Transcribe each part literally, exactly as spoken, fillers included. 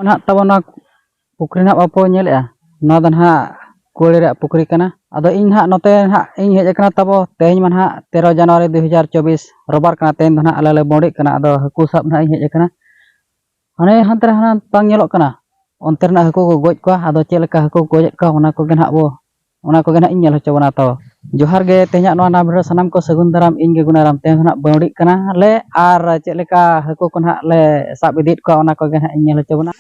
ᱱᱟᱦᱟᱜ ᱛᱟᱵᱚ ᱱᱚᱣᱟ ᱯᱩᱠᱷᱨᱤ ᱱᱟᱦᱟᱜ ᱵᱟᱯᱮ ᱧᱮᱞᱮᱜᱼᱟ, ᱱᱚᱣᱟ ᱫᱚ ᱱᱟᱦᱟᱜ ᱠᱩᱲᱤ ᱨᱮᱭᱟᱜ ᱯᱩᱠᱷᱨᱤ ᱠᱟᱱᱟ᱾ ᱟᱫᱚ ᱤᱧ ᱱᱟᱦᱟᱜ ᱱᱚᱛᱮ ᱱᱟᱦᱟᱜ ᱤᱧ ᱦᱮᱡ ᱟᱠᱟᱱᱟ ᱛᱟᱵᱚ ᱛᱮᱦᱮᱧ ᱢᱟ ᱱᱟᱦᱟᱜ ᱛᱮᱨᱚ ᱡᱟᱱᱩᱣᱟᱨᱤ ᱫᱩ ᱦᱟᱡᱟᱨ ᱪᱚᱵᱵᱤᱥ ᱨᱳᱵᱟᱨ ᱠᱟᱱᱟ, ᱛᱮᱦᱮᱧ ᱫᱚ ᱱᱟᱦᱟᱜ ᱟᱞᱮ ᱞᱮ ᱵᱚᱸᱰᱤᱜ ᱠᱟᱱᱟ᱾ ᱟᱫᱚ ᱦᱟᱹᱠᱩ ᱥᱟᱵ ᱱᱟᱦᱟᱜ ᱤᱧ ᱦᱮᱡ ᱟᱠᱟᱱᱟ᱾ ᱦᱟᱱᱮ ᱦᱟᱱᱛᱮ ᱨᱮ ᱦᱟᱱᱟ ᱵᱟᱝ ᱧᱮᱞᱚᱜ ᱠᱟᱱᱟ, ᱚᱱᱛᱮ ᱨᱮᱱᱟᱜ ᱦᱟᱹᱠᱩ ᱠᱚ ᱜᱚᱡ ᱠᱚᱣᱟ᱾ ᱟᱫᱚ ᱪᱮᱫ ᱞᱮᱠᱟ ᱦᱟᱹᱠᱩ ᱠᱚ ᱜᱚᱡᱮᱫ ᱠᱚᱣᱟ ᱚᱱᱟ ᱠᱚᱜᱮ ᱱᱟᱦᱟᱜ ᱵᱚ ᱚᱱᱟ ᱠᱚᱜᱮ ᱱᱟᱦᱟᱜ ᱤᱧ ᱧᱮᱞ ᱦᱚᱪᱚ ᱵᱚᱱᱟ᱾ ᱛᱚ ᱡᱚᱦᱟᱨ ᱜᱮ, ᱛᱮᱦᱮᱧᱟᱜ ᱱᱚᱣᱟ ᱱᱟᱢ ᱵᱷᱤᱰᱤᱭᱳ ᱥᱟᱱᱟᱢ ᱠᱚ ᱥᱟᱹᱜᱩᱱ ᱫᱟᱨᱟᱢ, ᱤᱧ ᱜᱮ ᱜᱩᱱᱟᱨᱟᱢ᱾ ᱛᱮᱦᱮᱧ ᱫᱚ ᱱᱟᱦᱟᱜ ᱵᱟᱹᱣᱰᱤᱜ ᱠᱟᱱᱟ ᱞᱮ, ᱟᱨ ᱪᱮᱫ ᱞᱮᱠᱟ ᱦᱟᱹᱠᱩ ᱠᱚ ᱱᱟᱦᱟᱜ ᱞᱮ ᱥᱟᱵ ᱤᱫᱤᱭᱮᱫ ᱠᱚᱣᱟ ᱚᱱᱟ ᱠᱚᱜᱮ ᱱᱟᱦᱟᱜ ᱤᱧ ᱧᱮᱞ ᱦᱚᱪᱚ ᱵᱚᱱᱟ᱾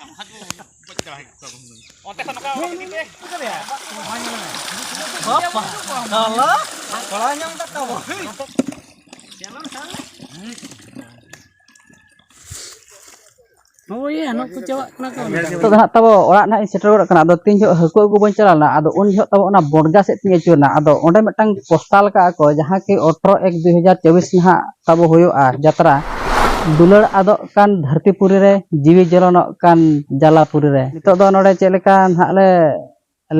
ᱦᱳᱭ, ᱦᱟᱱᱟ ᱠᱚ ᱪᱟᱵᱟᱜ ᱠᱟᱱᱟ ᱠᱚ᱾ ᱱᱤᱛᱚᱜ ᱫᱚ ᱦᱟᱸᱜ ᱛᱟᱵᱚ ᱚᱲᱟᱜ ᱱᱟᱦᱟᱜ ᱤᱧ ᱥᱮᱴᱮᱨ ᱜᱚᱫ ᱠᱟᱱᱟ᱾ ᱟᱫᱚ ᱛᱤᱱ ᱡᱚᱦᱚᱜ ᱦᱟᱹᱠᱩ ᱟᱹᱜᱩ ᱵᱟᱹᱧ ᱪᱟᱞᱟᱣ ᱞᱮᱱᱟ, ᱟᱫᱚ ᱩᱱ ᱡᱚᱦᱚᱜ ᱛᱟᱵᱚ ᱚᱱᱟ ᱵᱚᱰᱜᱟ ᱥᱮᱫ ᱛᱤᱧ ᱟᱹᱪᱩᱨ ᱮᱱᱟ᱾ ᱟᱫᱚ ᱚᱸᱰᱮ ᱢᱤᱫᱴᱟᱝ ᱯᱳᱥᱴᱟᱞ ᱠᱟᱜᱼᱟ ᱠᱚ, ᱡᱟᱦᱟᱸ ᱠᱤ ᱟᱴᱷᱨᱚ ᱮᱠ ᱫᱩ ᱦᱟᱡᱟᱨ ᱪᱚᱵᱵᱤᱥ ᱱᱟᱦᱟᱜ ᱛᱟᱵᱚ ᱦᱩᱭᱩᱜᱼᱟ ᱡᱟᱛᱨᱟ, ᱫᱩᱞᱟᱹᱲ ᱟᱫᱚᱜ ᱠᱟᱱ ᱫᱷᱟᱹᱨᱛᱤ ᱯᱩᱨᱤ ᱨᱮ, ᱡᱤᱣᱤ ᱡᱚᱞᱚᱱᱚᱜ ᱠᱟᱱ ᱡᱟᱞᱟ ᱯᱩᱨᱤ ᱨᱮ᱾ ᱱᱤᱛᱚᱜ ᱫᱚ ᱱᱚᱰᱮ ᱪᱮᱫ ᱞᱮᱠᱟ ᱱᱟᱦᱟᱜ ᱞᱮ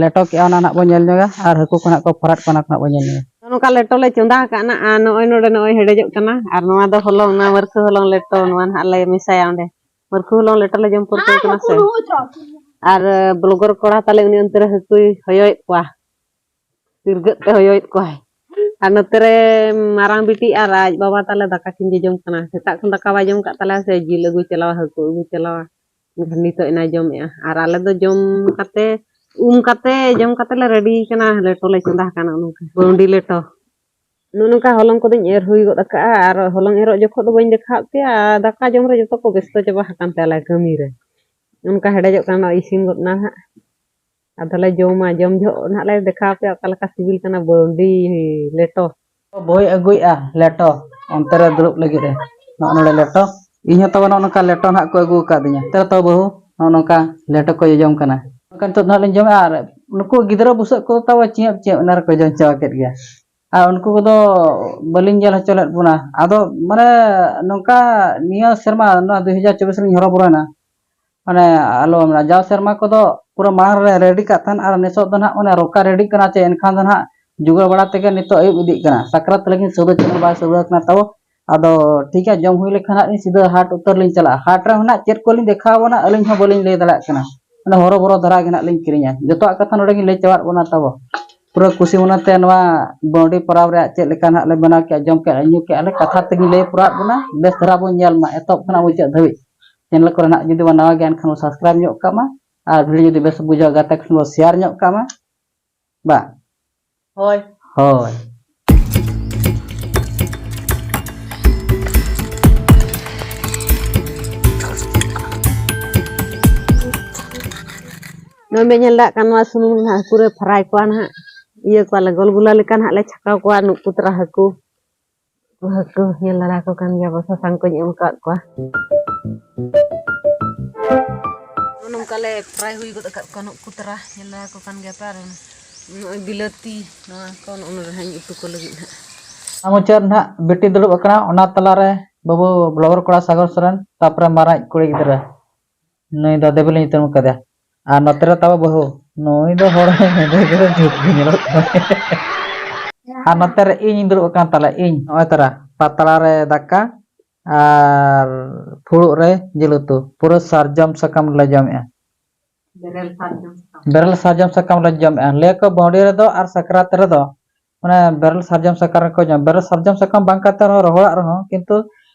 ᱞᱮᱴᱚ ᱠᱮᱜᱼᱟ, ᱚᱱᱟ ᱱᱟᱦᱟᱜ ᱵᱚᱱ ᱧᱮᱞ ᱧᱚᱜᱟ, ᱟᱨ ᱦᱟᱹᱠᱩ ᱠᱚ ᱱᱟᱦᱟᱜ ᱠᱚ ᱯᱷᱚᱨᱟᱫ ᱠᱚ, ᱚᱱᱟ ᱠᱚ ᱱᱟᱦᱟᱜ ᱵᱚᱱ ᱧᱮᱞ ᱧᱚᱜᱟ᱾ ᱱᱚᱜᱼᱚ ᱱᱚᱝᱠᱟ ᱞᱮᱴᱚ ᱞᱮ ᱪᱚᱸᱫᱟ ᱟᱠᱟᱫᱼᱟ ᱱᱟᱜ, ᱟᱨ ᱱᱚᱜᱼᱚᱭ ᱱᱚᱰᱮ ᱱᱚᱜᱼᱚᱭ ᱦᱮᱰᱮᱡᱚᱜ ᱠᱟᱱᱟ, ᱟᱨ ᱱᱚᱣᱟ ᱫᱚ ᱦᱚᱞᱚᱝ, ᱱᱚᱣᱟ ᱢᱟᱹᱨᱠᱷᱟᱹ ᱦᱚᱞᱚᱝ ᱞᱮᱴᱚ, ᱱᱚᱣᱟ ᱱᱟᱦᱟᱜ ᱞᱮ ᱢᱮᱥᱟᱭᱟ ᱚᱸᱰᱮ᱾ ᱢᱟᱹᱨᱠᱷᱟᱹ ᱦᱚᱞᱚᱝ ᱞᱮᱴᱚ ᱞᱮ ᱡᱚᱢ ᱯᱟᱹᱨᱠᱟᱹᱣ ᱠᱟᱱᱟ ᱥᱮ᱾ ᱟᱨ ᱵᱞᱚᱜᱟᱨ ᱠᱚᱲᱟ ᱛᱟᱞᱮ ᱩᱱᱤ ᱚᱱᱛᱮ ᱨᱮ ᱦᱟᱹᱠᱩᱭ ᱦᱚᱭᱚᱭᱮᱫ ᱠᱚᱣᱟ, ᱛᱤᱨᱜᱟᱹᱜ ᱛᱮ ᱦᱚᱭᱚᱭᱮᱫ ᱠᱚᱣᱟᱭ᱾ ᱟᱨ ᱱᱚᱛᱮ ᱨᱮ ᱢᱟᱨᱟᱝ ᱵᱤᱴᱤ ᱟᱨ ᱟᱡ ᱵᱟᱵᱟ ᱛᱟᱞᱮ ᱫᱟᱠᱟ ᱠᱤᱱ ᱡᱚᱡᱚᱢ ᱠᱟᱱᱟ᱾ ᱥᱮᱛᱟᱜ ᱠᱷᱚᱱ ᱫᱟᱠᱟ ᱵᱟᱭ ᱡᱚᱢ ᱠᱟᱜ ᱛᱟᱞᱮᱭᱟ ᱥᱮ, ᱡᱤᱞ ᱟᱹᱜᱩ ᱪᱟᱞᱟᱣᱟ, ᱦᱟᱹᱠᱩ ᱟᱹᱜᱩ ᱪᱟᱞᱟᱣᱟ᱾ ᱮᱱᱠᱷᱟᱱ ᱱᱤᱛᱚᱜ ᱮᱱᱟᱭ ᱡᱚᱢᱮᱜᱼᱟ᱾ ᱟᱨ ᱟᱞᱮ ᱫᱚ ᱡᱚᱢ ᱠᱟᱛᱮ, ᱩᱢ ᱠᱟᱛᱮ, ᱡᱚᱢ ᱠᱟᱛᱮ ᱞᱮ ᱨᱮᱰᱤ ᱠᱟᱱᱟ, ᱞᱮᱴᱚ ᱞᱮ ᱪᱚᱸᱫᱟ ᱟᱠᱟᱱᱟ᱾ ᱱᱚᱜᱼᱚ ᱱᱚᱝᱠᱟ ᱵᱟᱹᱣᱰᱤ ᱞᱮᱴᱚ᱾ ᱱᱚᱜᱼᱚ ᱱᱚᱝᱠᱟ ᱦᱚᱞᱚᱝ ᱠᱚᱫᱚᱧ ᱮᱨ ᱦᱩᱭ ᱜᱚᱫ ᱟᱠᱟᱜᱼᱟ, ᱟᱨ ᱦᱚᱞᱚᱝ ᱮᱨᱚᱜ ᱡᱚᱠᱷᱚᱱ ᱫᱚ ᱵᱟᱹᱧ ᱫᱮᱠᱷᱟᱣᱟᱫ ᱯᱮᱭᱟ, ᱟᱨ ᱫᱟᱠᱟ ᱡᱚᱢ ᱨᱮ ᱡᱚᱛᱚ ᱠᱚ ᱵᱮᱥᱛᱚ ᱪᱟᱵᱟ ᱟᱠᱟᱱ ᱛᱮ ᱟᱞᱮ ᱠᱟᱹᱢᱤ ᱨᱮ᱾ ᱚᱱᱠᱟ ᱦᱮᱰᱮᱡᱚᱜ ᱠᱟᱱᱟ, ᱤᱥᱤᱱ ᱜᱚᱫ ᱮᱱᱟ ᱦᱟᱸᱜ᱾ ᱟᱫᱚᱞᱮ ᱡᱚᱢᱟ, ᱡᱚᱢ ᱡᱚᱦᱚᱜ ᱱᱟᱦᱟᱜ ᱞᱮ ᱫᱮᱠᱷᱟᱣ ᱟᱯᱮᱭᱟ ᱚᱠᱟ ᱞᱮᱠᱟ ᱥᱤᱵᱤᱞ ᱠᱟᱱᱟ ᱵᱟᱹᱣᱰᱤ ᱞᱮᱴᱚ᱾ ᱵᱟᱹᱦᱩᱭ ᱟᱹᱜᱩᱭᱮᱫᱼᱟ ᱞᱮᱴᱚ, ᱚᱱᱛᱮ ᱨᱮ ᱫᱩᱲᱩᱵ ᱞᱟᱹᱜᱤᱫ ᱮ, ᱱᱚᱜᱼᱚ ᱱᱚᱰᱮ ᱞᱮᱴᱚ᱾ ᱤᱧ ᱦᱚᱸ ᱛᱚᱵᱮ ᱱᱚᱜᱼᱚ ᱱᱚᱝᱠᱟ ᱞᱮᱴᱚ ᱱᱟᱦᱟᱜ ᱠᱚ ᱟᱹᱜᱩ ᱟᱠᱟᱫᱤᱧᱟ᱾ ᱛᱮ ᱛᱚ ᱵᱟᱹᱦᱩ, ᱱᱚᱜᱼᱚ ᱱᱚᱝᱠᱟ ᱞᱮᱴᱚ ᱠᱚ ᱡᱚᱡᱚᱢ ᱠᱟᱱᱟ᱾ ᱱᱚᱝᱠᱟ ᱱᱤᱛᱚᱜ ᱫᱚ ᱱᱟᱦᱟᱜ ᱞᱤᱧ ᱡᱚᱢᱮᱫᱼᱟ, ᱟᱨ ᱱᱩᱠᱩ ᱜᱤᱫᱽᱨᱟᱹ ᱵᱩᱥᱟᱹᱜ ᱠᱚ ᱛᱟᱵᱚ ᱪᱮᱸᱜ ᱪᱮᱸᱜ ᱚᱱᱟ ᱨᱮᱠᱚ ᱡᱚᱢ ᱪᱟᱵᱟ ᱠᱮᱫ ᱜᱮᱭᱟ᱾ ᱟᱨ ᱩᱱᱠᱩ ᱠᱚᱫᱚ ᱵᱟᱹᱞᱤᱧ ᱧᱮᱞ ᱦᱚᱪᱚ ᱞᱮᱫ ᱵᱚᱱᱟ᱾ ᱟᱫᱚ ᱢᱟᱱᱮ ᱱᱚᱝᱠᱟ ᱱᱤᱭᱟᱹ ᱥᱮᱨᱢᱟ, ᱱᱚᱣᱟ ᱫᱩ ᱦᱟᱡᱟᱨ ᱪᱚᱵᱵᱤᱥ ᱨᱮᱞᱤᱧ ᱦᱚᱨᱚ ᱵᱚᱨᱚᱭᱮᱱᱟ᱾ ᱢᱟᱱᱮ ᱟᱞᱚ ᱢᱮᱱᱟ, ᱡᱟᱣ ᱥᱮᱨᱢᱟ ᱠᱚᱫᱚ ᱯᱩᱨᱟᱹ ᱢᱟᱲᱟᱝ ᱨᱮ ᱨᱮᱰᱤ ᱠᱟᱜ ᱛᱟᱦᱮᱱ, ᱟᱨ ᱱᱤᱛᱚᱜ ᱫᱚ ᱱᱟᱦᱟᱜ ᱚᱱᱮ ᱨᱚᱠᱟ ᱨᱮᱰᱤ ᱠᱟᱱᱟ ᱪᱮ, ᱮᱱᱠᱷᱟᱱ ᱫᱚ ᱱᱟᱦᱟᱜ ᱡᱩᱜᱟᱹᱲ ᱵᱟᱲᱟ ᱛᱮᱜᱮ ᱱᱤᱛᱚᱜ ᱟᱹᱭᱩᱵ ᱤᱫᱤᱜ ᱠᱟᱱᱟ᱾ ᱥᱟᱠᱨᱟᱛ ᱞᱟᱹᱜᱤᱫ ᱥᱟᱹᱣᱫᱟᱹ ᱪᱮᱫ ᱦᱚᱸ ᱵᱟᱭ ᱥᱟᱹᱣᱫᱟᱹ ᱠᱟᱱᱟ ᱛᱟᱵᱚ᱾ ᱟᱫᱚ ᱴᱷᱤᱠ ᱜᱮᱭᱟ, ᱡᱚᱢ ᱦᱩᱭ ᱞᱮᱠᱷᱟᱱ ᱦᱟᱸᱜ ᱞᱤᱧ ᱥᱤᱫᱷᱟᱹ ᱦᱟᱴ ᱩᱛᱟᱹᱨ ᱞᱤᱧ ᱪᱟᱞᱟᱜᱼᱟ᱾ ᱦᱟᱴ ᱨᱮ ᱦᱟᱸᱜ ᱪᱮᱫ ᱠᱚᱞᱤᱧ ᱫᱮᱠᱷᱟᱣ ᱟᱵᱚᱱᱟ, ᱟᱹᱞᱤᱧ ᱦᱚᱸ ᱵᱟᱹᱞᱤᱧ ᱞᱟᱹᱭ ᱫᱟᱲᱮᱭᱟᱜ ᱠᱟᱱᱟ᱾ ᱢᱟᱱᱮ ᱦᱚᱨᱚ ᱵᱚᱨᱚ ᱫᱷᱟᱨᱟ ᱜᱮ ᱦᱟᱸᱜ ᱞᱤᱧ ᱠᱤᱨᱤᱧᱟ᱾ ᱡᱚᱛᱚᱣᱟᱜ ᱠᱟᱛᱷᱟ ᱱᱚᱰᱮ ᱜᱤᱧ ᱞᱟᱹᱭ ᱪᱟᱵᱟᱫ ᱵᱚᱱᱟ ᱛᱟᱵᱚ᱾ ᱯᱩᱨᱟᱹ ᱠᱩᱥᱤ ᱢᱚᱱᱮᱛᱮ ᱱᱚᱣᱟ ᱵᱟᱹᱣᱰᱤ ᱯᱚᱨᱚᱵᱽ ᱨᱮᱭᱟᱜ ᱪᱮᱫ ᱞᱮᱠᱟ ᱱᱟᱦᱟᱜ ᱞᱮ ᱵᱮᱱᱟᱣ ᱠᱮᱜᱼᱟ, ᱡᱚᱢ ᱠᱮᱜᱼᱟ, ᱧᱩ ᱠᱮᱜᱼᱟ ᱞᱮ, ᱠᱟᱛᱷᱟ ᱛᱮᱜᱤᱧ ᱞᱟᱹᱭ ᱯᱩᱨᱟᱹᱣᱟᱫ ᱵᱚᱱᱟ᱾ ᱵᱮᱥ ᱫᱷᱟᱨᱟ ᱵᱚᱱ ᱧᱮᱞ ᱢᱟ ᱮᱛᱚᱦᱚᱵ ᱠᱷᱚᱱᱟᱜ ᱢᱩᱪᱟᱹᱫ ᱫᱷᱟᱹᱵᱤᱡ᱾ ᱪᱮᱱᱮᱞ ᱠᱚᱨᱮ ᱱᱟᱦᱟᱜ ᱡᱩᱫᱤ ᱵᱚᱱ ᱱᱟᱣᱟ ᱜᱮᱭᱟ, ᱮᱱᱠᱷᱟᱱ ᱵᱚᱱ ᱥᱟᱵᱥᱠᱨᱟᱭᱤᱵᱽ ᱧᱚᱜ ᱠᱟᱜ ᱢᱟ᱾ ᱟᱨ ᱵᱷᱤᱰᱤᱭᱳ ᱡᱩᱫᱤ ᱵᱮᱥ ᱵᱩᱡᱷᱟᱹᱜᱼᱟ, ᱜᱟᱛᱮ ᱠᱚ ᱥᱚᱸᱜᱮ ᱵᱚᱱ ᱥᱮᱭᱟᱨ ᱧᱚᱜ ᱠᱟᱜ ᱢᱟ᱾ ᱵᱟ? ᱦᱳᱭ᱾ ᱦᱳᱭ᱾ ᱱᱚᱜᱼᱚᱭ ᱵᱮᱱ ᱧᱮᱞ ᱫᱟᱲᱮᱭᱟᱜ ᱠᱟᱱ ᱱᱚᱣᱟ ᱥᱩᱱᱩᱢ ᱨᱮ ᱱᱟᱦᱟᱜ ᱦᱟᱹᱠᱩ ᱨᱮ ᱯᱷᱨᱟᱭ ᱠᱚᱣᱟ ᱱᱟᱦᱟᱜ᱾ ᱤᱭᱟᱹ ᱠᱚᱣᱟᱞᱮ, ᱜᱚᱞᱜᱩᱞᱟ ᱞᱮᱠᱟ ᱱᱟᱦᱟᱜ ᱞᱮ ᱪᱷᱟᱠᱟᱣ ᱠᱚᱣᱟ ᱱᱩᱠᱩ ᱛᱚᱨᱟ ᱦᱟᱹᱠᱩ᱾ ᱦᱟᱹᱠᱩ ᱧᱮᱞ ᱫᱟᱲᱮ ᱟᱠᱚ ᱠᱟᱱ ᱜᱮᱭᱟ ᱵᱚ, ᱥᱟᱥᱟᱝ ᱠᱚᱧ ᱮᱢ ᱟᱠᱟᱫ ᱠᱚᱣᱟ᱾ ᱱᱚᱜᱼᱚ ᱱᱚᱝᱠᱟ ᱞᱮ ᱯᱷᱨᱟᱭ ᱦᱩᱭ ᱜᱚᱫ ᱟᱠᱟᱫ ᱠᱚᱣᱟ ᱱᱩᱠᱩ ᱛᱚᱨᱟ, ᱧᱮᱞ ᱫᱟᱲᱮ ᱟᱠᱚ ᱠᱟᱱ ᱜᱮᱭᱟ ᱯᱮ᱾ ᱟᱨ ᱱᱚᱜᱼᱚᱭ ᱵᱤᱞᱟᱹᱛᱤ, ᱱᱚᱣᱟ ᱠᱚ ᱱᱚᱜᱼᱚ ᱱᱚᱰᱮ ᱦᱟᱸᱜ ᱤᱧ ᱩᱛᱩ ᱠᱚ ᱞᱟᱹᱜᱤᱫ ᱦᱟᱸᱜ᱾ ᱚᱱᱟ ᱢᱩᱪᱟᱹᱫ ᱨᱮ ᱱᱟᱦᱟᱜ ᱵᱤᱴᱤ ᱫᱩᱲᱩᱵ ᱟᱠᱟᱱᱟ, ᱚᱱᱟ ᱛᱟᱞᱟᱨᱮ ᱵᱟᱹᱵᱩ ᱵᱞᱚᱜᱟᱨ ᱠᱚᱲᱟ ᱥᱟᱜᱚᱨ ᱥᱚᱨᱮᱱ, ᱛᱟᱯᱚᱨᱮ ᱢᱟᱨᱟᱝᱤᱡ ᱠᱩᱲᱤ ᱜᱤᱫᱽᱨᱟᱹ᱾ ᱱᱩᱭ ᱫᱚ ᱫᱮᱵᱤ ᱞᱮ ᱧᱩᱛᱩᱢ ᱠᱟᱫᱮᱭᱟ᱾ ᱟᱨ ᱱᱚᱛᱮ ᱨᱮ ᱛᱟᱵᱚ ᱵᱟᱹᱦᱩ, ᱱᱩᱭ ᱫᱚ ᱦᱚᱲ ᱦᱮᱸᱫᱮ ᱜᱮ ᱡᱩᱛ ᱜᱮ ᱧᱮᱞᱚᱜ ᱠᱟᱱᱟ᱾ ᱟᱨ ᱱᱚᱛᱮ ᱨᱮ ᱤᱧ ᱫᱩᱲᱩᱵ ᱟᱠᱟᱱ ᱛᱟᱞᱮ, ᱤᱧ ᱱᱚᱜᱼᱚᱭ ᱛᱟᱨᱟ ᱯᱟᱛᱲᱟ ᱨᱮ ᱫᱟᱠᱟ ᱟᱨ ᱯᱷᱩᱲᱩᱜ ᱨᱮ ᱡᱤᱞ ᱩᱛᱩ, ᱯᱩᱨᱟᱹ ᱥᱟᱨᱡᱚᱢ ᱥᱟᱠᱟᱢ ᱨᱮᱞᱮ ᱡᱚᱢᱮᱜᱼᱟ᱾ ᱵᱮᱨᱮᱞ ᱥᱟᱨᱡᱚᱢ ᱥᱟᱠᱟᱢ᱾ ᱵᱮᱨᱮᱞ ᱥᱟᱨᱡᱚᱢ ᱥᱟᱠᱟᱢ ᱞᱮ ᱡᱚᱢᱮᱜᱼᱟ᱾ ᱞᱟᱹᱭ ᱟᱠᱚ ᱵᱟᱹᱣᱰᱤ ᱨᱮᱫᱚ ᱟᱨ ᱥᱟᱠᱨᱟᱛ ᱨᱮᱫᱚ ᱢᱟᱱᱮ ᱵᱮᱨᱮᱞ ᱥᱟᱨᱡᱚᱢ ᱥᱟᱠᱟᱢ ᱨᱮᱠᱚ ᱡᱚᱢ, ᱵᱮᱨᱮᱞ ᱥᱟᱨᱡᱚᱢ ᱥᱟᱠᱟᱢ ᱵᱟᱝ ᱠᱟᱛᱮ ᱨᱮᱦᱚᱸ ᱨᱚᱦᱚᱲᱟᱜ ᱨᱮᱦᱚᱸ, ᱠᱤᱱᱛᱩ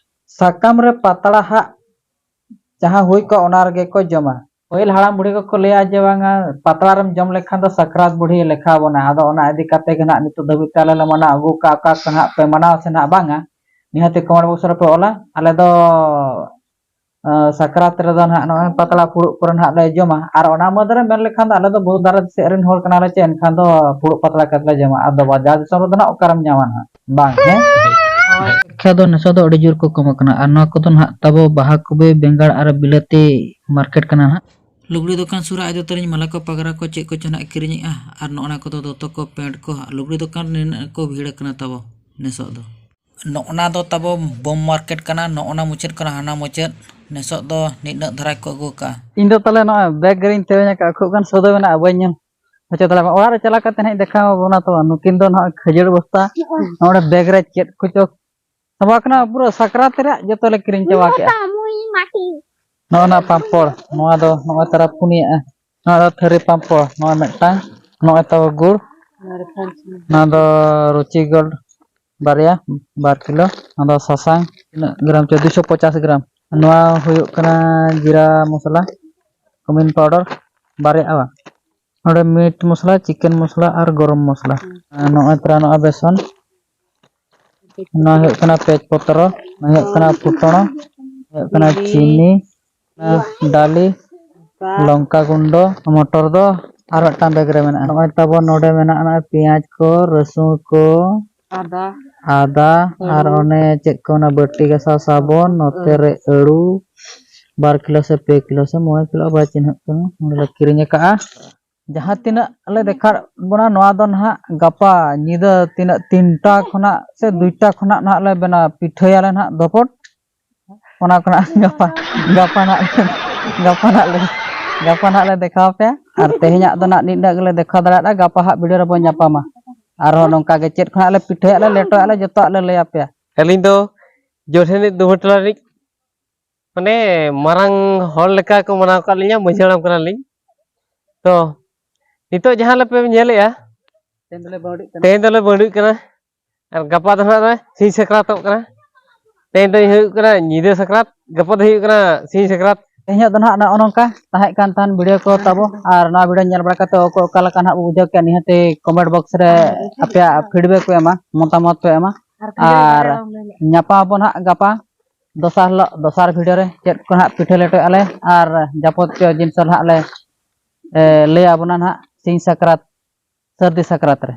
ᱥᱟᱠᱟᱢ ᱨᱮ ᱯᱟᱛᱲᱟ ᱦᱟᱸᱜ ᱡᱟᱦᱟᱸ ᱦᱩᱭ ᱠᱚᱜ ᱚᱱᱟ ᱨᱮᱜᱮ ᱠᱚ ᱡᱚᱢᱟ᱾ ᱯᱟᱹᱦᱤᱞ ᱦᱟᱲᱟᱢ ᱵᱩᱲᱦᱤ ᱠᱚᱠᱚ ᱞᱟᱹᱭᱟ ᱡᱮ ᱵᱟᱝᱟ ᱯᱟᱛᱲᱟ ᱨᱮᱢ ᱡᱚᱢ ᱞᱮᱠᱷᱟᱱ ᱫᱚ ᱥᱟᱠᱨᱟᱛ ᱵᱩᱲᱦᱤ ᱞᱮᱠᱷᱟ ᱵᱚᱱᱟ᱾ ᱟᱫᱚ ᱚᱱᱟ ᱤᱫᱤ ᱠᱟᱛᱮ ᱜᱮ ᱱᱟᱦᱟᱜ ᱱᱤᱛᱚᱜ ᱫᱷᱟᱹᱵᱤᱡ ᱛᱮ ᱟᱞᱮ ᱞᱮ ᱢᱟᱱᱟᱣ ᱟᱹᱜᱩ ᱠᱟᱜᱼᱟ᱾ ᱚᱠᱟ ᱠᱚ ᱱᱟᱦᱟᱜ ᱯᱮ ᱢᱟᱱᱟᱣᱟ ᱥᱮ ᱱᱟᱦᱟᱜ ᱵᱟᱝᱟ, ᱱᱤᱦᱟᱹᱛ ᱜᱮ ᱠᱚᱢᱮᱱᱴ ᱵᱚᱠᱥ ᱨᱮᱯᱮ ᱚᱞᱟ᱾ ᱟᱞᱮ ᱫᱚ ᱟᱸ, ᱥᱟᱠᱨᱟᱛ ᱨᱮᱫᱚ ᱱᱟᱦᱟᱜ ᱱᱚᱜᱼᱚᱭ ᱯᱟᱛᱲᱟ ᱯᱷᱩᱲᱩᱜ ᱠᱚᱨᱮ ᱱᱟᱦᱟᱜ ᱞᱮ ᱡᱚᱢᱟ᱾ ᱟᱨ ᱚᱱᱟ ᱢᱩᱫᱽ ᱨᱮ ᱢᱮᱱ ᱞᱮᱠᱷᱟᱱ ᱫᱚ ᱟᱞᱮ ᱫᱚ ᱵᱩᱨᱩ ᱫᱷᱟᱨᱮ ᱥᱮᱫ ᱨᱮᱱ ᱦᱚᱲ ᱠᱟᱱᱟᱞᱮ ᱪᱮ, ᱮᱱᱠᱷᱟᱱ ᱫᱚ ᱯᱷᱩᱲᱩᱜ ᱯᱟᱛᱲᱟ ᱠᱟᱛᱮ ᱞᱮ ᱡᱚᱢᱟ᱾ ᱟᱨ ᱫᱚ ᱵᱟᱡᱟᱨ ᱫᱤᱥᱚᱢ ᱨᱮᱫᱚ ᱱᱟᱦᱟᱜ ᱚᱠᱟᱨᱮᱢ ᱧᱟᱢᱟ ᱱᱟᱦᱟᱜ? ᱵᱟᱝ, ᱦᱮᱸ? ᱟᱫᱚ ᱱᱮᱥᱟ ᱫᱚ ᱟᱹᱰᱤ ᱡᱳᱨ ᱠᱚ ᱠᱚᱢᱚᱜ ᱠᱟᱱᱟ᱾ ᱟᱨ ᱱᱚᱣᱟ ᱠᱚᱫᱚ ᱱᱟᱦᱟᱜ ᱛᱟᱵᱚ ᱵᱟᱦᱟ ᱠᱚᱵᱮ ᱵᱮᱸᱜᱟᱲ ᱟᱨ ᱵᱤᱞᱟᱹᱛᱤ ᱢᱟᱨᱠᱮᱴ ᱠᱟᱱᱟ ᱱᱟᱦᱟᱜ᱾ ᱞᱩᱜᱽᱲᱤ ᱫᱚᱠᱟᱱ ᱥᱩᱨ ᱨᱮ ᱟᱡ ᱫᱚ ᱛᱟᱹᱞᱤᱧ ᱢᱟᱞᱟ ᱠᱚ, ᱯᱟᱜᱽᱨᱟ ᱠᱚ, ᱪᱮᱫ ᱠᱚᱪᱚ ᱱᱟᱦᱟᱜ ᱠᱤᱨᱤᱧᱮᱜᱼᱟ᱾ ᱟᱨ ᱱᱚᱜᱼᱚ ᱱᱟ ᱠᱚᱫᱚ ᱫᱚᱛᱚ ᱠᱚ, ᱯᱮᱱᱴ ᱠᱚ, ᱞᱩᱜᱽᱲᱤ ᱫᱚᱠᱟᱱ ᱱᱤᱱᱟᱹᱜ ᱠᱚ ᱵᱷᱤᱲ ᱟᱠᱟᱱᱟ ᱛᱟᱵᱚ ᱱᱮᱥᱚᱜ ᱫᱚ᱾ ᱱᱚᱜᱼᱚ ᱱᱟ ᱫᱚ ᱛᱟᱵᱚ ᱵᱳᱢ ᱢᱟᱨᱠᱮᱴ ᱠᱟᱱᱟ, ᱱᱚᱜᱼᱚ ᱱᱟ ᱢᱩᱪᱟᱹᱫ ᱠᱷᱚᱱ ᱦᱟᱱᱟ ᱢᱩᱪᱟᱹᱫ᱾ ᱱᱮᱥᱚᱜ ᱫᱚ ᱱᱤᱱᱟᱹᱜ ᱫᱷᱟᱨᱟ ᱠᱚ ᱟᱹᱜᱩ ᱠᱟᱜᱼᱟ᱾ ᱤᱧ ᱫᱚ ᱛᱟᱦᱞᱮ ᱱᱚᱜᱼᱚᱭ ᱵᱮᱜᱽ ᱨᱤᱧ ᱛᱮᱣᱮᱧ ᱟᱠᱟᱫᱼᱟ, ᱠᱷᱩᱵ ᱜᱟᱱ ᱥᱚᱣᱫᱟ ᱢᱮᱱᱟᱜᱼᱟ, ᱵᱟᱹᱧ ᱧᱮᱞ ᱦᱚᱪᱚ ᱫᱟᱲᱮᱭᱟᱜᱼᱟ᱾ ᱚᱲᱟᱜ ᱨᱮ ᱪᱟᱞᱟᱣ ᱠᱟᱛᱮ ᱦᱟᱸᱜ ᱤᱧ ᱫᱮᱠᱷᱟᱣ ᱟᱵᱚᱱᱟ ᱛᱚ᱾ ᱱᱩᱠᱤᱱ ᱫᱚ ᱱᱚᱜᱼᱚᱭ ᱠᱷᱟᱹᱡᱟᱹᱲ ᱵᱚᱥᱛᱟ, ᱱᱚᱰᱮ ᱵᱮᱜᱽ ᱨᱮ ᱪᱮᱫ ᱠᱚᱪᱚ ᱪᱟᱵᱟ ᱠᱟᱱᱟ ᱯᱩᱨᱟᱹ ᱥᱟᱠᱨᱟᱛ ᱨᱮᱭᱟᱜ ᱡᱚᱛᱚ ᱞᱮ ᱠᱤᱨᱤᱧ ᱪᱟᱵᱟ ᱠᱮᱜᱼᱟ᱾ ᱱᱚᱜᱼᱚ ᱱᱟ ᱯᱟᱢᱯᱚᱲ, ᱱᱚᱣᱟ ᱫᱚ ᱱᱚᱜᱼᱚᱭ ᱛᱟᱨᱟ ᱯᱩᱱᱭᱟᱹᱜᱼᱟ᱾ ᱱᱚᱣᱟ ᱫᱚ ᱛᱷᱟᱹᱨᱤ ᱯᱟᱢᱯᱚᱲ, ᱱᱚᱣᱟ ᱢᱤᱫᱴᱟᱝ, ᱱᱚᱜᱼᱚᱭ ᱛᱟᱵᱚ ᱜᱩᱲ, ᱱᱚᱣᱟ ᱫᱚ ᱨᱩᱪᱤ ᱜᱳᱞᱰ ᱵᱟᱨᱭᱟ, ᱵᱟᱨ ᱠᱤᱞᱳ, ᱱᱚᱣᱟ ᱫᱚ ᱥᱟᱥᱟᱝ ᱛᱤᱱᱟᱹᱜ ᱜᱨᱟᱢ ᱪᱚ, ᱫᱩᱥᱚ ᱯᱚᱪᱟᱥ ᱜᱨᱟᱢ᱾ ᱱᱚᱣᱟ ᱦᱩᱭᱩᱜ ᱠᱟᱱᱟ ᱡᱤᱨᱟ ᱢᱚᱥᱞᱟ, ᱠᱩᱢᱤᱱ ᱯᱟᱣᱰᱟᱨ ᱵᱟᱨᱭᱟ, ᱱᱚᱰᱮ ᱢᱤᱴ ᱢᱚᱥᱞᱟ, ᱪᱤᱠᱮᱱ ᱢᱚᱥᱞᱟ ᱟᱨ ᱜᱚᱨᱚᱢ ᱢᱚᱥᱞᱟ᱾ ᱟᱨ ᱱᱚᱜᱼᱚᱭ ᱛᱚᱨᱟ ᱱᱚᱜᱼᱚᱭ ᱵᱮᱥᱚᱱ, ᱱᱚᱣᱟ ᱦᱩᱭᱩᱜ ᱠᱟᱱᱟ ᱛᱮᱡᱽ ᱯᱚᱛᱨᱚ, ᱱᱚᱣᱟ ᱦᱩᱭᱩᱜ ᱠᱟᱱᱟ ᱯᱷᱩᱴᱚᱱ, ᱦᱩᱭᱩᱜ ᱠᱟᱱᱟ ᱪᱤᱱᱤ, ᱰᱟᱞᱤ, ᱞᱚᱝᱠᱟ ᱜᱩᱸᱰᱚ, ᱢᱚᱴᱚᱨ ᱫᱚ ᱟᱨ ᱢᱤᱫᱴᱟᱝ ᱵᱮᱜᱽ ᱨᱮ ᱢᱮᱱᱟᱜᱼᱟ᱾ ᱱᱚᱜᱼᱚᱭ ᱛᱟᱵᱚᱱ ᱱᱚᱰᱮ ᱢᱮᱱᱟᱜᱼᱟ ᱱᱚᱜᱼᱚᱭ ᱯᱮᱸᱭᱟᱡᱽ ᱠᱚ, ᱨᱟᱹᱥᱩᱱ ᱠᱚ, ᱟᱫᱟ, ᱟᱫᱟ, ᱟᱨ ᱟᱹᱞᱩ᱾ ᱚᱱᱮ ᱪᱮᱫ ᱠᱚ ᱚᱱᱟ ᱵᱟᱹᱴᱤ ᱜᱷᱟᱥᱟᱣ ᱥᱟᱵᱚᱱ, ᱱᱚᱛᱮ ᱨᱮ ᱟᱹᱲᱩ ᱵᱟᱨ ᱠᱤᱞᱳ ᱥᱮ ᱯᱮ ᱠᱤᱞᱳ ᱥᱮ ᱢᱚᱬᱮ ᱠᱤᱞᱳ ᱵᱟᱭ ᱪᱤᱱᱦᱟᱹᱜ ᱠᱟᱱᱟ, ᱱᱚᱰᱮ ᱞᱮ ᱠᱤᱨᱤᱧ ᱟᱠᱟᱜᱼᱟ᱾ ᱡᱟᱦᱟᱸ ᱛᱤᱱᱟᱹᱜ ᱞᱮ ᱫᱮᱠᱷᱟᱣ ᱵᱚᱱᱟ, ᱱᱚᱣᱟ ᱫᱚ ᱱᱟᱦᱟᱜ ᱜᱟᱯᱟ ᱧᱤᱫᱟᱹ ᱛᱤᱱᱟᱹᱜ, ᱛᱤᱱᱴᱟ ᱠᱷᱚᱱᱟᱜ ᱥᱮ ᱫᱩᱭᱴᱟ ᱠᱷᱚᱱᱟᱜ ᱱᱟᱦᱟᱜ ᱞᱮ ᱵᱮᱱᱟᱣᱟ, ᱯᱤᱴᱷᱟᱹᱭᱟᱞᱮ ᱱᱟᱦᱟᱜ ᱫᱚᱯᱚᱴ᱾ ᱚᱱᱟ ᱠᱷᱚᱱᱟᱜ ᱜᱟᱯᱟ, ᱜᱟᱯᱟ ᱱᱟᱦᱟᱜ, ᱜᱟᱯᱟ ᱱᱟᱦᱟᱜ ᱞᱮ, ᱜᱟᱯᱟ ᱱᱟᱦᱟᱜ ᱞᱮ ᱫᱮᱠᱷᱟᱣ ᱟᱯᱮᱭᱟ᱾ ᱟᱨ ᱛᱮᱦᱮᱧᱟᱜ ᱫᱚ ᱱᱟᱦᱟᱜ ᱱᱤᱱᱟᱹᱜ ᱜᱮᱞᱮ ᱫᱮᱠᱷᱟᱣ ᱫᱟᱲᱮᱭᱟᱜᱼᱟ, ᱜᱟᱯᱟ ᱦᱟᱸᱜ ᱵᱷᱤᱰᱤᱭᱳ ᱨᱮᱵᱚᱱ ᱧᱟᱯᱟᱢᱟ᱾ ᱟᱨᱦᱚᱸ ᱱᱚᱝᱠᱟ ᱜᱮ ᱪᱮᱫ ᱠᱷᱚᱱᱟᱜ ᱞᱮ ᱯᱤᱴᱷᱟᱹᱭᱟ, ᱞᱮ ᱞᱮᱴᱚᱭᱟ, ᱞᱮ ᱡᱚᱛᱚᱣᱟᱜ ᱞᱮ ᱞᱟᱹᱭ ᱟᱯᱮᱭᱟ᱾ ᱟᱹᱞᱤᱧ ᱫᱚ ᱡᱳᱲᱦᱮᱱᱤᱡ ᱫᱩᱢᱟᱹᱴᱞᱟ ᱨᱤᱱᱤᱡ, ᱢᱟᱱᱮ, ᱢᱟᱨᱟᱝ ᱦᱚᱲ ᱞᱮᱠᱟ ᱠᱚ ᱢᱟᱱᱟᱣ ᱟᱠᱟᱫ ᱞᱤᱧᱟ, ᱢᱟᱹᱡᱷᱤ ᱦᱟᱲᱟᱢ ᱠᱟᱱᱟᱞᱤᱧ᱾ ᱛᱚ, ᱱᱤᱛᱚᱜ ᱡᱟᱦᱟᱸ ᱞᱮ ᱯᱮ ᱧᱮᱞᱮᱜᱼᱟ, ᱛᱮᱦᱮᱧ ᱫᱚᱞᱮ ᱵᱟᱹᱣᱰᱤᱜ ᱠᱟᱱᱟ᱾ ᱛᱮᱦᱮᱧ ᱫᱚᱞᱮ ᱵᱟᱹᱣᱰᱤᱜ ᱠᱟᱱᱟ᱾ ᱟᱨ ᱜᱟᱯᱟ ᱫᱚ ᱱᱟᱦᱟᱜ ᱥᱤᱧ ᱥᱟᱠᱨᱟᱛᱚᱜ ᱠᱟᱱᱟ᱾ ᱛᱮᱦᱮᱧ ᱫᱚ ᱦᱩᱭᱩᱜ ᱠᱟᱱᱟ ᱧᱤᱫᱟᱹ ᱥᱟᱠᱨᱟᱛ, ᱜᱟᱯᱟ ᱫᱚ ᱦᱩᱭᱩᱜ ᱠᱟᱱᱟ ᱥᱤᱧ ᱥᱟᱠᱨᱟᱛ᱾ ᱛᱮᱦᱮᱧᱟᱜ ᱫᱚ ᱱᱟᱦᱟᱜ ᱱᱚᱜᱼᱚ ᱱᱚᱝᱠᱟ ᱛᱟᱦᱮᱸ ᱠᱟᱱ ᱛᱟᱦᱮᱱ ᱵᱷᱤᱰᱤᱭᱳ ᱠᱚ ᱛᱟᱵᱚ, ᱟᱨ ᱱᱚᱣᱟ ᱵᱷᱤᱰᱤᱭᱳ ᱧᱮᱞ ᱵᱟᱲᱟ ᱠᱟᱛᱮ ᱚᱠᱚᱭ ᱚᱠᱟ ᱞᱮᱠᱟ ᱱᱟᱦᱟᱜ ᱵᱚ ᱵᱩᱡᱷᱟᱹᱣ ᱠᱮᱜᱼᱟ, ᱱᱤᱦᱟᱹᱛᱤ ᱠᱚᱢᱮᱱᱴ ᱵᱚᱠᱥ ᱨᱮ ᱟᱯᱮᱭᱟᱜ ᱯᱷᱤᱰᱵᱮᱠ ᱯᱮ ᱮᱢᱟ, ᱢᱚᱛᱟᱢᱚᱛ ᱯᱮ ᱮᱢᱟ᱾ ᱟᱨ ᱧᱟᱯᱟᱢ ᱟᱵᱚ ᱱᱟᱦᱟᱜ ᱜᱟᱯᱟ ᱫᱚᱥᱟᱨ ᱦᱤᱞᱳᱜ, ᱫᱚᱥᱟᱨ ᱵᱷᱤᱰᱤᱭᱳ ᱨᱮ ᱪᱮᱫ ᱠᱚ ᱱᱟᱦᱟᱜ ᱯᱤᱴᱷᱟᱹ ᱞᱮᱴᱚᱭᱮᱫᱼᱟ ᱞᱮ ᱟᱨ ᱡᱟᱵᱚᱛᱤᱭᱚ ᱡᱤᱱᱤᱥ ᱱᱟᱦᱟᱜ ᱞᱮ, ᱮ, ᱞᱟᱹᱭ ᱟᱵᱚᱱᱟ ᱱᱟᱦᱟᱜ ᱥᱤᱧ ᱥᱟᱠᱨᱟᱛ, ᱥᱟᱹᱨᱫᱤ ᱥᱟᱠᱨᱟᱛ ᱨᱮ᱾